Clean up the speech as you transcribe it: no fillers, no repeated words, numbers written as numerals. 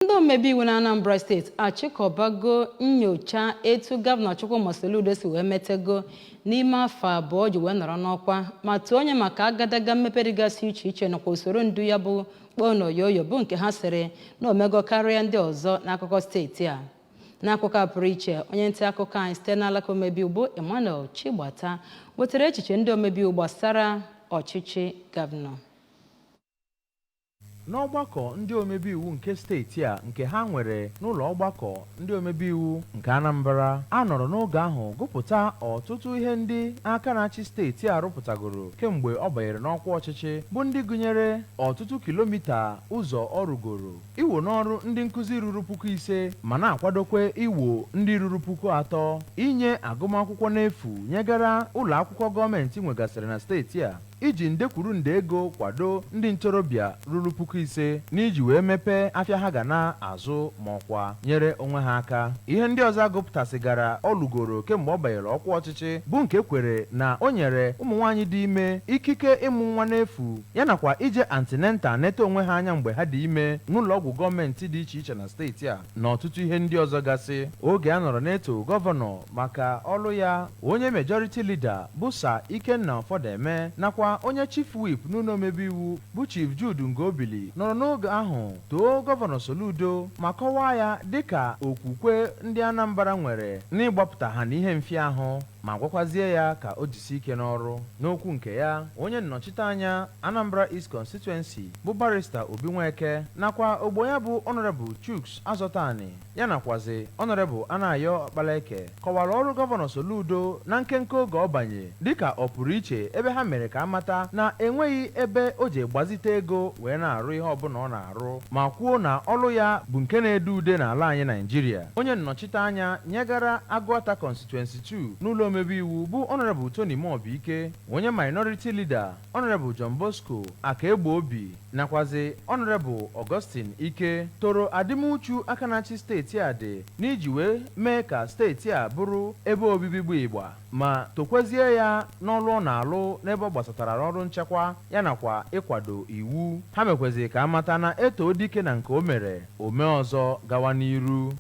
Ndị omebe iwu na Anambra Steeti achịkọbago nyocha etu Gọvanọ Chukwuma Soludo si wee metego n'ime afọ 2 ji wee nọrọ n'ọkwa, ma tụọ onye maka agadaga mmepe dịgasị iche iche nakwa usoro ndu ya bụ kponoyoyo, bụ nke ha sịrị na omego karịa ndị ọzọ n'akụkọ steeti a. N'akụkọ a pụrụ iche, onye nta akụkọ anyị site n'alaka omebe iwu bụ Emmanuel Chigbata wetara echiche ndị omebe iwu gbasara ọchịchị gọvanọ. N'ọgbakọ ndị omebe iwu nke steeti a nke ha nwere n'ụlọ ọgbakọ ndị omebe iwu nke Anambra, a nọrọ n'oge ahụ gụpụta ọtụtụ ihe ndị aka na-achị steeti a rụpụtagoro kemgbe ọ banyere n'ọkwa ọchịchị, bụ ndị gụnyere ọtụtụ kilomita ụzọ ọ rugoro, iwo n'ọrụ ndị nkụzi ruru 5,000 ma na-akwadokwe iwo ndị ruru 3,000, inye agụmakwụkwọ n'efu nyegara ụlọ akwụkwọ gọọmenti nwegasịrị na steeti a, iji nde kwuru nde ego kwado ndị ntorobịa ruru 5,000 n'iji wee mepee afịa ha ga na-azụ ma ọkwa nyere onwe ha aka. Ihe ndị ọzọ agụpụtasịgara ọ lụgoro kemgbe ọ banyere ọkwa ọchịchị bụ nke kwere na o nyere ụmụ nwaanyị dị ime ikike ịmụ nwa n'efu, ya nakwa ije antenatal neta onwe ha anya mgbe ha dị ime n'ụlọ ọgwụ gọọmenti dị iche iche na steeti a, na ọtụtụ ihe ndị ọzọ gasị. Oge a nọrọ na-eto gọvanọ maka ọlụ ya, onye majority leader bụ Sir Ikenna Ọfọdeme nakwa onye chief whip n'ụlọ omebe iwu bụ Chief Jude Ngobili nọrọ n'oge ahụ too Gọvanọ Soludo ma kọwaa ya dịka okwukwe ndị Anambra nwere n'ịgbapụta ha n'ihe mfịahụ, ma gwakwazie ya ka o jisi ike n'ọrụ. N'okwu nke ya, onye nnọchiteanya Anambra East Constituency bụ Barrister Obi Nweke nakwa ogbo ya bụ Honorable Chuks Azọtani, ya nakwazi Honorable Anayo Ọkpalaeke kọwara ọrụ Gọvanọ Soludo na nkenke oge ọ banye dịka ọ pụrụ iche, ebe ha mere ka amata na enweghị ebe o ji gbazite ego wee na-arụ ihe ọbụla ọ na-arụ, ma kwuo na ọrụ ya bụ nke na-ede ude n'ala anyị Naijiria. Onye nnọchite anya nyegara Agụata Constituency 2 n'ụlọ omebe iwu bụ Honorable Tony Muobike, onye minority leader Honorable John Bosco Akaegbobi nakwazi Honorable Augustine Ike toro adịmuchu aka na-achị steeti a dị n'iji wee mee ka steeti a bụrụ ebe obibi bụ ịgba, ma tokwezie ya n'ọrụ ọ na-alụ n'ebe ọ gbasatara ọrụ nchekwa ya nakwa ịkwado iwu. Ha mekwezi ka amata na eto dike na nke o mere, o mee ọzọ gawa n'iru.